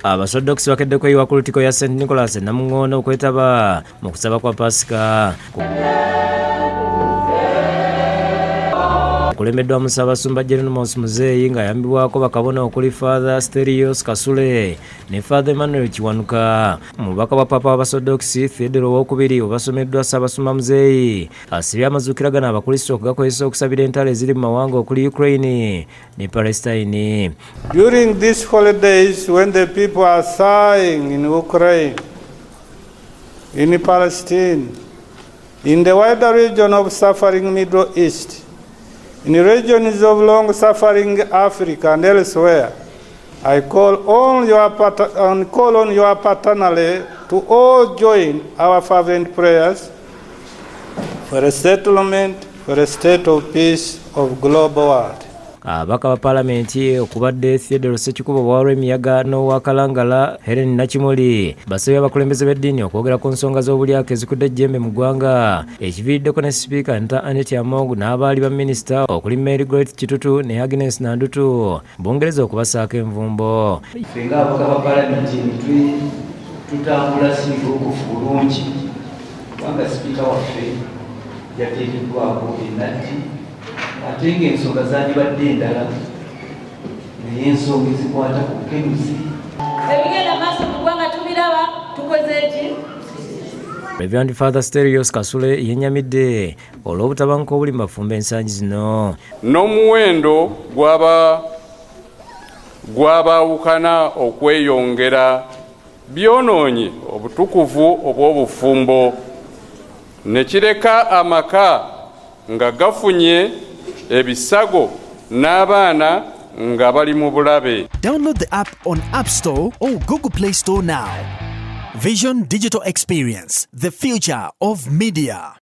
Abasodokisi bakedde kweyiwa ku lutiko ya St Nicholas e Namuŋŋoona okwetaba mu kusaba kwa Pasika. Kulembeddwamu Ssaabasumba Jeronymos Muzeeyi ng'ayambibwako bakabona okuli Father Sterios Kasule ne Father Emmanuel Kiwanuka. Mu bubaka bwa Paapa w'Abasodokisi Theodore Owookubiri obubasomeddwa Ssaabasumba Muzeeyi asibye amazuukira gano Abakristo okugakozesa okusabira entalo eziri mu mawanga okuli Ukraine ne Palestine. During these holidays when the people are sighing in Ukraine, in Palestine, in the wider region of suffering Middle East, in regions of long suffering Africa and elsewhere, I call on your paternally to all join our fervent prayers for a settlement, for a state of peace of global world. Ababaka ba Paalamenti okubadde Theodore Ssekikubo owa Lwemiyaga n'owa Kalangala Helen Nakimuli basabye abakulembeze b'eddiini okwogera ku nsonga z'obulyake ezikudde ejjembe mu ggwanga, ekiviiriddeko ne Sipiika Anita Annet Among n'abaali ba minisita okuli Mary Goretti Kitutu ne Agnes Nandutu Bungereza okubasaako envumbo. Ffe ng'ababaka ba Paalamenti emitwe tutambula si migolokofu bulungi, kubanga sipiika waffe yateekeddwako enatti, ate ng'ensonga zandibadde endala, naye ensonga ezikwata ku bukenuzi. Ebigenda maaso mu ggwanga tubiraba, tukoze eki? Reverend Father Sterios Kasule yennyamidde olw'obutabanguko obuli mu bafumbo ensangi zino. N'omuwendo gw'aba gw'abaawukana okweyongera byonoonye obutukuvu obw'obufumbo, ne kireka amaka nga gafunye ebisago n'abaana nga bali mu bulabe. Download the app on App Store or Google Play Store now. Vision Digital Experience, the future of media.